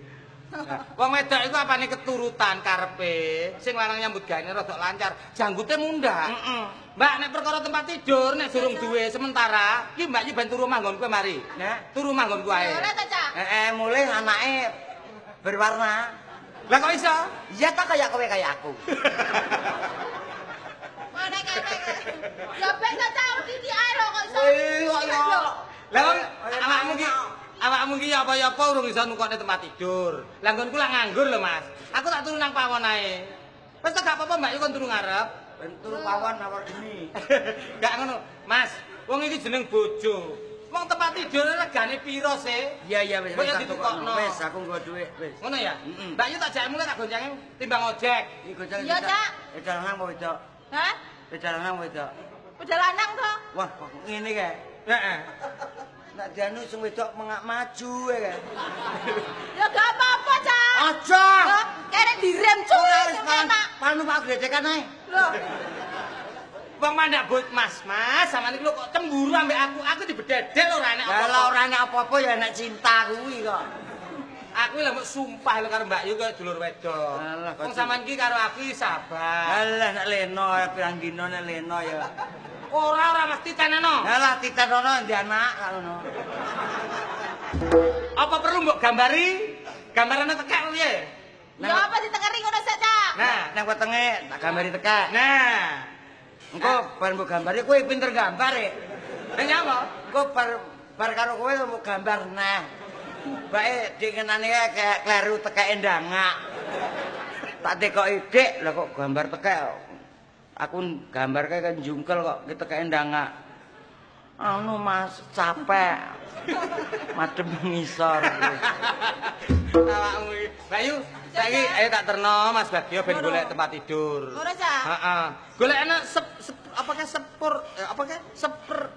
B: Wong wedok iku apane keturutan karepe, sing lanang nyambut gawe rada lancar, janggote mundhak.
A: Heeh.
B: Mbak nek perkara tempat tidur nek durung duwe sementara, iki Mbak Yu ben turu omah nggonku mari.
A: Nah,
B: turu omah nggonku ae.
C: Ora ta, Cak?
A: Heeh, mulih anake berwarna.
B: Lah kok iso?
A: Iya ta kaya kowe kaya aku.
C: Mana kene. Ya ben ta Cak titik ae lho kok iso.
B: Wih, kok ya. Lah wong awakmu iki apa-apa urung iso nukokne tempat tidur. Lah nggonku lak nganggur lho, Mas. Aku tak turu nang pawon ae. Wis gak apa-apa Mbak Yu kon turu ngarep.
A: Ben turu pawon awor geni.
B: Gak ngono, Mas. Wong iki jeneng bojo. Wong tempat tidur regane piro sih?
A: Iya iya wis
B: wis ditukokno.
A: Wis aku nggo dhuwit wis.
B: Ngono ya? Mbak Yu tak jak mulih tak goncange timbang ojek.
A: Iki goncang.
C: Iya, Cak.
A: Wedok lanang apa wedok?
C: Hah?
A: Wedok lanang apa wedok?
C: Wedok lanang to?
A: Wah, kok ngene kae.
B: Heeh.
A: Nek dianu sing wedok mengak maju ya kae.
C: Ya gak apa-apa, Cak.
A: Aja.
C: Kene direm cuy.
A: Ora numpak gledekan ae.
C: Lho.
B: Wong mandak bot Mas, Mas, sampean iki lho kok cemburu ambek aku. Aku dibededel ora enek apa-apa.
A: Lah ora enek apa-apa ya enek cinta kuwi kok.
B: Aku lho mbok sumpah lho karo Mbak Yu kaya dulur wedok. Wong sampean iki karo aku sabar.
A: Alah nek leno pirang dina nek leno ya.
B: Ora mesti titenono.
A: Alah titenono ndi anak kok ngono.
B: Apa perlu mbok gambari? Gambarane tekek piye?
C: Ya apa ditengeri ngono sik, Cak?
B: Nah,
A: nang wetenge tak gambari tekek.
B: Nah.
A: Engko bar mbok gambari kowe pinter gambar e.
B: Lah nyapa?
A: Engko bar karo kowe mbok gambar neh. Bae dik ngenane kayak kleru tekeke ndangak. Tak tekoki, Dik, lah kok gambar tekek. Aku gambar kae kan jungkel kok tekeke ndangak. Anu Mas, capek. Madem ngisor.
B: Awakmu iki. Mbak Yu, saiki ayo tak terno Mas Bagio ben golek tempat tidur.
C: Ngono, Cak?
B: Heeh. Golekane apa kae sepur apa kae seper.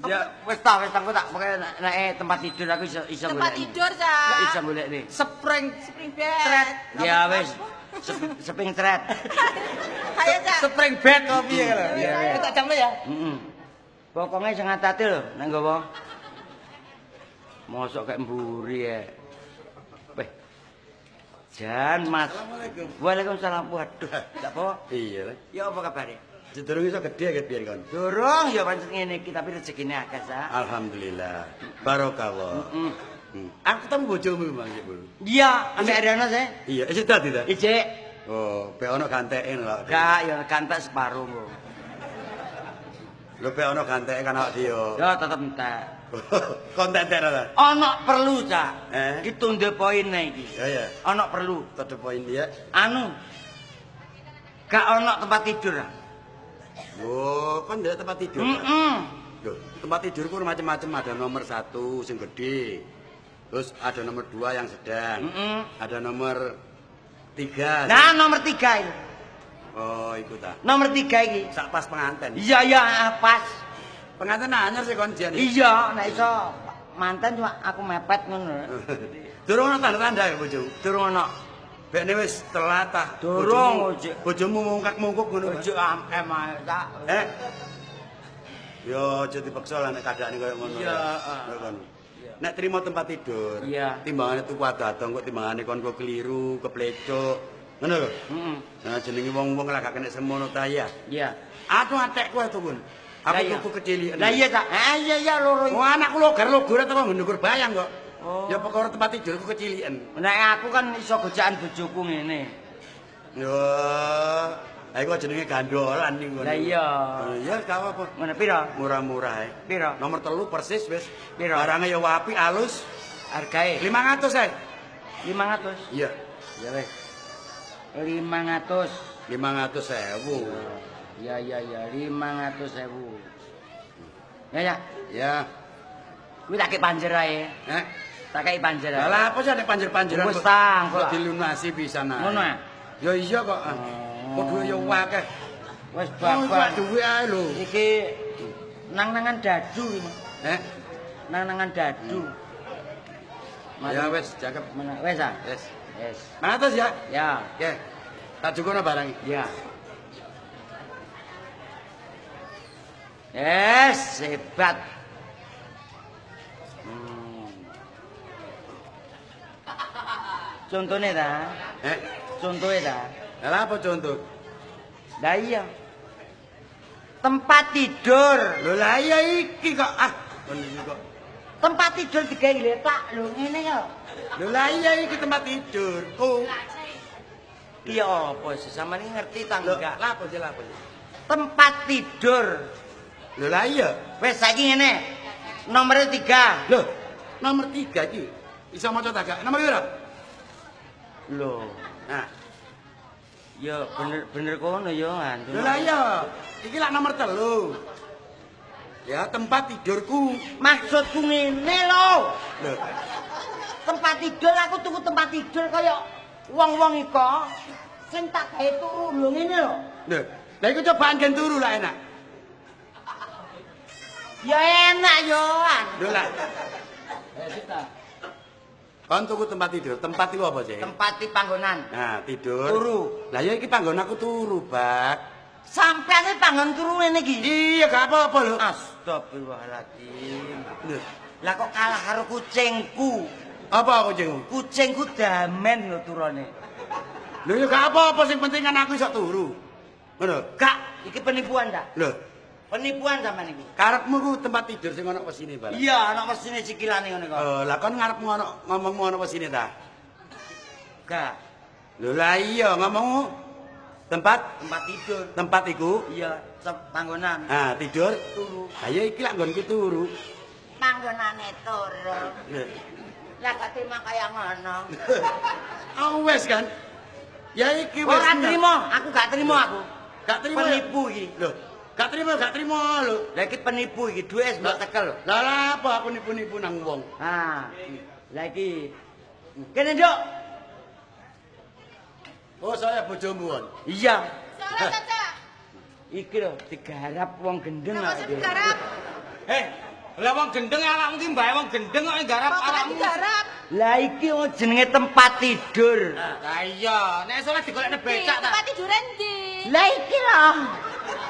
A: Ya wis ta wis aku tak pokoke nek tempat tidur aku iso iso golek.
C: Tempat tidur, Cak.
A: Iso golekne.
B: Spring
C: spring bed.
A: Ya wis. Spring thread.
C: Ayo, Cak.
B: Spring bed kok piye lho.
A: Iya,
B: tak jamle ya.
A: Heeh. Pokoke sing ngati-ati lho nek nggawa. Mosok kayak mburi ya. Weh. Jan Mas.
D: Assalamualaikum.
A: Waalaikumsalam. Waduh, gak apa?
D: Iya.
A: Ya apa kabare?
D: Durung iso gedhe ket biyen kon.
A: Durung ya pancen ngene iki tapi rezekine akeh, Sa.
D: Alhamdulillah. Barokah.
A: Heeh.
D: Aku ketemu bojomu Mang Cik Bulu.
A: Iya, ambek Ariana se.
D: Iya, isih dadi ta?
A: Ijik.
D: Oh, pe ono ganteke lho.
A: Gak, ya gantek separo kok.
D: Lho pe ono ganteke kan awak dhewe.
A: Ya tetep entek.
D: Konten ta?
A: Ono perlu, Cak.
D: Eh?
A: Iki tunde poine iki.
D: Ya ya.
A: Ono perlu.
D: To the point ya.
A: Anu. Gak ono tempat tidur.
D: Oh, kon ndelok tempat tidur.
A: Heeh.
D: Loh, tempat tidur ku macam-macam, ada nomor 1 sing gede. Terus ada nomor 2 yang sedang. Ada nomor 3.
A: Nah, nomor 3 ini.
D: Oh, iku ta.
A: Nomor 3 iki.
D: Sak pas penganten.
A: Iya, iya, pas.
D: Pengantin anyar sih kon jan.
A: Iya, nek iso manten cuma aku mepet ngono.
D: Durung ana tanda-tanda ya bojomu.
A: Durung ana.
D: Bekne wis telat ta.
A: Durung
D: bojomu mungkak-mungkuk ngono.
A: Bojo am ae tak.
D: Eh. Yo aja dipaksa lah nek keadaane koyo ngono.
A: Iya,
D: heeh. Nek trimo tempat tidur, timbangane tuku ado-ado kok timbangane kon kok keliru, keplecok. Ngono lho.
A: Heeh.
D: Nah jenenge wong-wong lah gak kena semono ta ya.
A: Iya.
D: Aduh atekku ae tukun. Aku tuku kecilian.
A: Lah iya ta. Ah iya iya loro.
D: Oh anakku logar-logar ta kok ndukur bayang kok. Ya perkara tempat tidurku kecilian.
A: Nek aku kan iso gojakan bojoku ngene.
D: Yo, lha iku jenenge gandolan niku.
A: Lah iya.
D: Ya gak apa-apa.
A: Ngono pira?
D: Murah-murah ae.
A: Pira?
D: Nomor 3 persis wis.
A: Pira?
D: Barange ya apik alus.
A: Hargae
D: 500 ae.
A: 500.
D: Iya.
A: Ya wis. 500.
D: 500.000.
A: Ya ya ya 500.000. Ya ya.
D: Ya.
A: Kuwi tak kei panjer ae.
D: Eh?
A: Tak kei panjer ae.
D: Lah apa sih nek panjer-panjeran
A: wis tang
D: kok dilunasi pisan ae.
A: Ngono ah.
D: Ya iya kok. Kok duwe ya akeh.
A: Wis bapak
D: duwe ae lho.
A: Iki nang-nangan dadu iki.
D: Eh?
A: Nang-nangan dadu.
D: Ya wis cakep.
A: Wis ah.
D: Wis.
A: Wis.
D: 500 ya?
A: Ya.
D: Oke. Tak cukup barang.
A: Ya. Yes, hebat. Contohnya ta?
D: Eh?
A: Contohnya ta?
D: Lah apa contoh?
A: Lah iya. Tempat tidur.
D: Lho lah iya iki kok ah kon iki kok.
A: Tempat tidur digawe gletak lho ngene ya.
D: Lho lah iya iki tempat tidurku.
A: Iya apa sih sampeyan iki ngerti ta enggak?
D: Lah apa sih lah apa sih?
A: Tempat tidur.
D: Lho lah iya.
A: Wis saiki ngene. Nomor 3.
D: Lho, nomor 3 iki iso maca ta gak? Nomor piro?
A: Lho.
D: Nah.
A: Ya bener-bener kono ya antu.
D: Lho lah iya, iki lak nomor 3. Ya tempat tidurku.
A: Maksudku ngene lho.
D: Lho.
A: Tempat tidur aku tuku tempat tidur kaya wong-wong iko sing tak gawe turu lho ngene lho.
D: Lho, lha iku cobaan gen turu lah enak.
A: Ya enak yo an.
D: Lho lah.
A: Eh sita.
D: Kon tuku tempat tidur, tempat iku apa sih?
A: Tempat iki panggonan.
D: Nah, tidur.
A: Turu.
D: Lah ya iki panggon aku turu, Bak.
A: Sampeyan iki panggon turu ngene iki.
D: Iya, gak apa-apa lho.
A: Astagfirullahaladzim.
D: Lho,
A: lah kok kalah karo kucingku.
D: Apa kucingmu?
A: Kucingku damen lho turone.
D: Lho ya gak apa-apa, sing penting kan aku iso turu. Ngono.
A: Gak, iki penipuan ta?
D: Lho,
A: penipuan sampean iki.
D: Karepmu ku tempat tidur sing ana wesine barang.
A: Iya, ana wesine sikilane ngono kok.
D: Oh, lah kon ngarepmu ana ngomongmu ana wesine ta?
A: Gak.
D: Lho lah iya, ngomongmu tempat
A: tidur.
D: Tempat iku?
A: Iya, panggonan.
D: Ah, tidur
A: turu.
D: Ha ya iki lak nggonku turu.
A: Panggonane turu. Lah gak terima kaya ngono.
D: Ah wis kan. Ya iki wis.
A: Ora trimo, aku gak trimo aku.
D: Gak trimo.
A: Penipu iki.
D: Lho, gak trimo lho.
A: Lah iki penipu iki, duwe wis mbok tekel lho.
D: Lah lah apa aku nipu-nipu nang wong.
A: Ha. Lah iki. Kene, Nduk.
D: Oh, saya bojomu kon.
A: Iya.
C: Salah ta, Cak?
A: Iki lho digarap wong gendeng
C: kok. Digarap.
B: Eh, lah wong gendeng awakmu ki mbae wong gendeng kok nggarap awakmu.
C: Digarap.
A: Lah iki wong jenenge tempat tidur.
B: Lah iya, nek iso digolekne becak ta.
C: Tempat tidur endi?
A: Lah iki lho.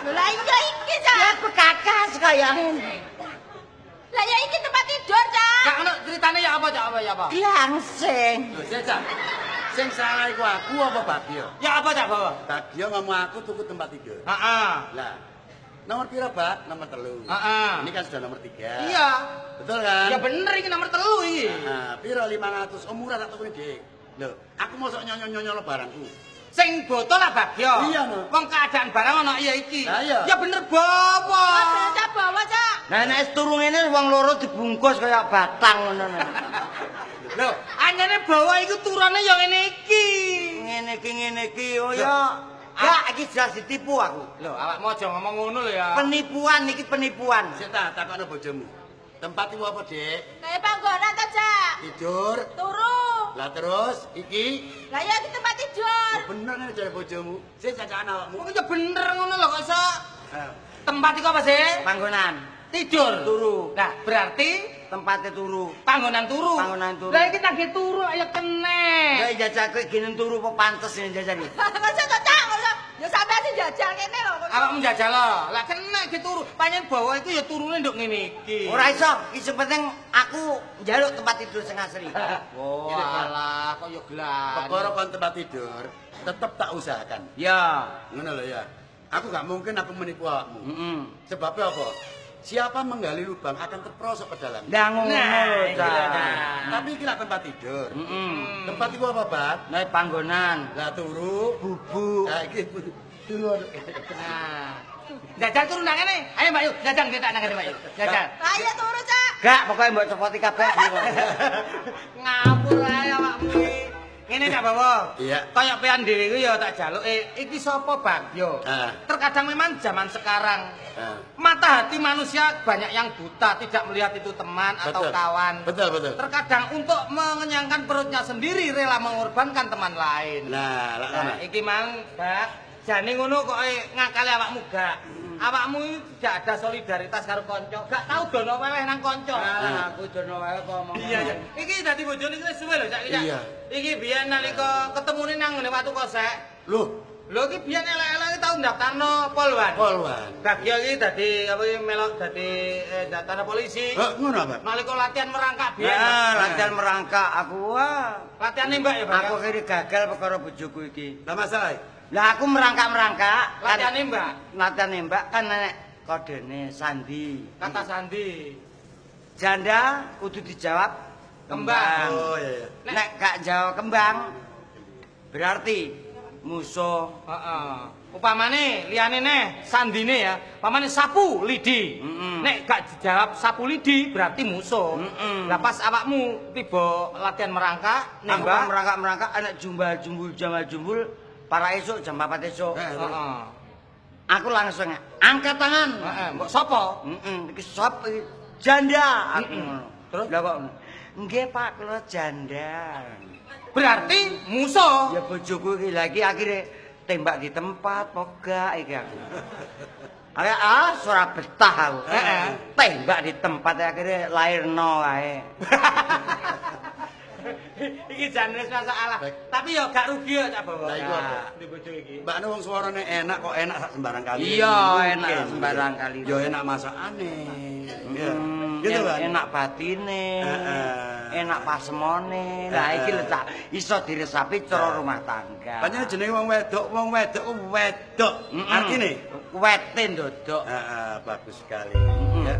C: Lho lah iya iki, Cak.
A: Ya bekakas kaya ngene.
C: Lah ya iki tempat tidur, Cak.
B: Kak ono ceritane ya apa, Cak? Apa ya apa?
A: Glangsing.
D: Lho, Cak. Sing salah iku aku apa Bagio?
B: Ya apa, Cak, Bapak?
D: Bagio ngomong aku tuku tempat tidur.
B: Heeh.
D: Lah, nomor piro, Bak? Nomor 3.
B: Heeh.
D: Ini kan sudah nomor 3.
B: Iya.
D: Betul kan?
B: Ya bener iki nomor 3 iki.
D: Heeh, piro 500? Oh, murah tak tukune, Dik. Lho, aku mosok nyonyo-nyonyo barangku.
B: Sing botol lah Bagio.
D: Iya no.
B: Wong keadaan barang ana iya iki.
D: Lah iya.
B: Ya bener bawa.
C: Bener Cak bawa, Cak.
A: Lah nek turu ngene wong loro dibungkus kaya batang ngono.
B: Lho, anyane bawa iku turone ya ngene iki.
A: Ngene iki ngene iki. Oh ya. Gak iki jelas ditipu aku.
B: Lho, awakmu aja ngomong ngono lho ya.
A: Penipuan iki penipuan.
D: Sik ta takokno bojomu. Tempat iku apa, Dik?
C: Kayak panggonan ta, Cak?
D: Tidur.
C: Turu.
D: Lah terus iki?
C: Lah ya iki tempat tidur.
D: Oh, bener nek jare bojomu. Sik cacakan awakmu.
B: Kok ya bener ngono lho kok iso. Tempat iku apa sih?
A: Panggonan.
B: Tidur.
A: Turu.
B: Nah, berarti
A: tempatnya turu.
B: Panggonan turu.
A: Panggonan turu.
B: Lah iki tangge turu ayo kene.
A: Lah jajal kowe gene turu apa pantes ini jajal iki.
C: Kok cak kok. Ya sampean sing jajal kene lho.
B: Awakmu jajal lho. Lah kene iki turu. Pancen bawa iku ya turune nduk ngene iki.
A: Ora iso, iki sing penting aku njaluk tempat tidur sing asli.
B: Wah, alah kok ya gelar.
D: Perkara kon tempat tidur tetep tak usahakan.
A: Ya.
D: Ngono lho ya. Aku gak mungkin aku menipu awakmu.
A: Heeh.
D: Sebabnya apa? Siapa menggali lubang akan terperosok ke dalam.
A: Lah ngono lho,
B: Cak.
D: Tapi iki lak tempat tidur.
A: Heeh.
D: Tempat iku apa, Pak?
A: Nah, panggonan.
D: Lah turu,
A: bubuk.
D: Lah iki turu.
B: Nah. Jajal turu nang kene. Ayo Mbak Yu, jajal ketak nang kene Mbak Yu. Jajal.
C: Ayo turu, Cak.
A: Gak, pokoke mbok copoti kabeh.
B: Ngawur ae awakmu iki. Ngene Cak Bawa.
D: Iya.
B: Kayak pean dhewe iku ya tak jaluke iki sapa Bagyo. Terkadang memang zaman sekarang mata hati manusia banyak yang buta, tidak melihat itu teman atau
D: betul.
B: Kawan.
D: Betul, betul.
B: Terkadang untuk mengenyangkan perutnya sendiri rela mengorbankan teman lain.
D: Nah, lah
B: iki mang, Bak, jane ngono kok ngakali awakmu gak. Awakmu iki tidak ada solidaritas karo kanca, gak tau dono weleh nang kanca.
A: Nah, aku dono weleh kok omong.
B: Iya, iya. Iki dadi bojone iki wis suwe lho saiki.
D: Iya.
B: Iki biyen nalika ketemune nang ngene watu kosek.
D: Lho,
B: lho iki biyen elek-elek iki tau ndaftarno Polwan.
D: Polwan.
B: Bagyo iki dadi apa iki melok dadi daftarno polisi.
D: Heh, ngono apa?
B: Nalika latihan merangkak biyen.
A: Nah, latihan merangkak aku wah.
B: Latihan nembak ya, Bang.
A: Aku kiri gagal perkara bojoku iki.
D: Lah masalah.
A: Lah aku merangkak-merangkak,
B: latihan nembak.
A: Latihan nembak kan nek kodene sandi.
B: Kata sandi.
A: Janda kudu dijawab kembang.
D: Oh iya iya.
A: Nek gak jawab kembang berarti musuh.
B: Heeh. Upamane liyane neh sandine ya. Upamane sapu lidi. Nek gak dijawab sapu lidi berarti musuh. Lah pas awakmu tiba latihan merangkak,
A: nembak merangkak-merangkak enek jumbal-jumbul jamal-jumbul para esuk jam 4 esuk.
B: Heeh.
A: Aku langsung angkat tangan.
B: Heeh, mbok sapa?
A: Heeh, iki sapa iki? Janda. Aku ngono.
B: Terus
A: lah kok nggih Pak, kula janda.
B: Berarti musuh.
A: Ya bojoku iki lagi akhire tembak di tempat apa gak iki aku. Ayo ah, ora betah aku.
B: Heeh.
A: Tembak di tempat akhire lairno kae.
B: Iki jan wis masalah. Tapi ya gak rugi ya Cak Bawa.
D: Lah iku apa?
B: Di bojo iki.
D: Mbakne wong suarane enak kok enak sak sembarang kali.
A: Iya, enak sembarang kali.
D: Ya enak masakane. Iya. Gitu kan.
A: Enak batine. Enak pasemone. Lah iki lho Cak, iso diresapi cara rumah tangga.
D: Pancen jenenge wong wedok ku wedok. Artine
A: wete ndodok.
D: Heeh, bagus sekali. Ya.